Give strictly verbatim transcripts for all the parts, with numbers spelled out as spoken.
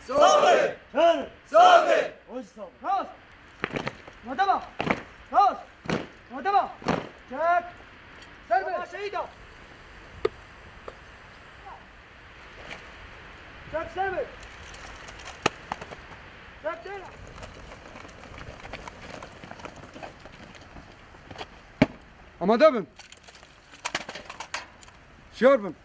Saxê! Çar! Saxê! Hoş saxê! Rast! Madama! Rast! Madama! Çek! Ser be! Şehîda! Çek ser be! Çek ser! Amade bin. Şiyar bin.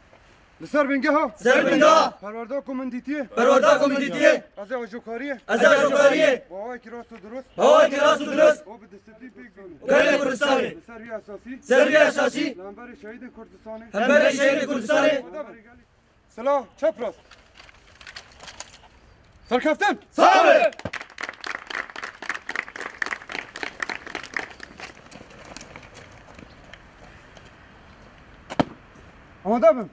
Li ser bingeha. Ser bingeha. Perwerda ku min dîtiye. Perwerda ku min dîtiye. Ez ê ajokariyê. Ez ê ajokariyê. Bi awayekî rast û dirust. Bi awayekî rast û dirust. Û bi disiplîn pêk bînim. Gelê Kurdistanê. Li ser vî esasî. Ser vî esasî. Li hemberî şehîdên Kurdistanê. Hemberî şehîdên Kurdistanê. Silah, çep rast. Serkeftin. Saxê! Amade bin.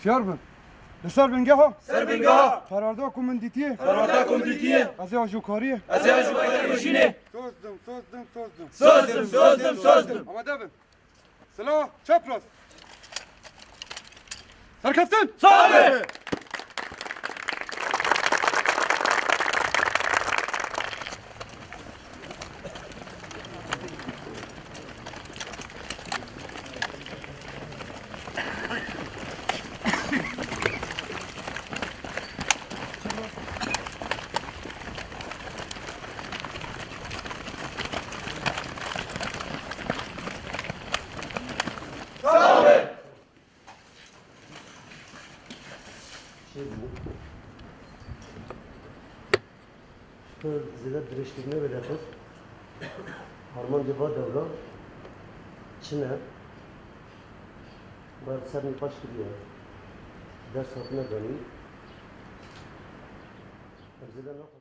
Şiyar bin. Li ser bingeha. Ser bingeha. Perwerda ku min dîtiye. Perwerda ku min dîtiye. Ez ê ajokariyê. Ez ê ajokariyê jînê. Sozdim, sozdim, sozdim. Sozdim, sozdim, sozdim. Amade bin. Silah, çep rast. Serkeftin. Saxê! Saxê! Şey bu. Şikir zêde dirêjkirine wê derxist. Armancê va dewra çi ne? Ber ser nîqaş kiriye. Ders hatine danîn. Ev zêde naxwe.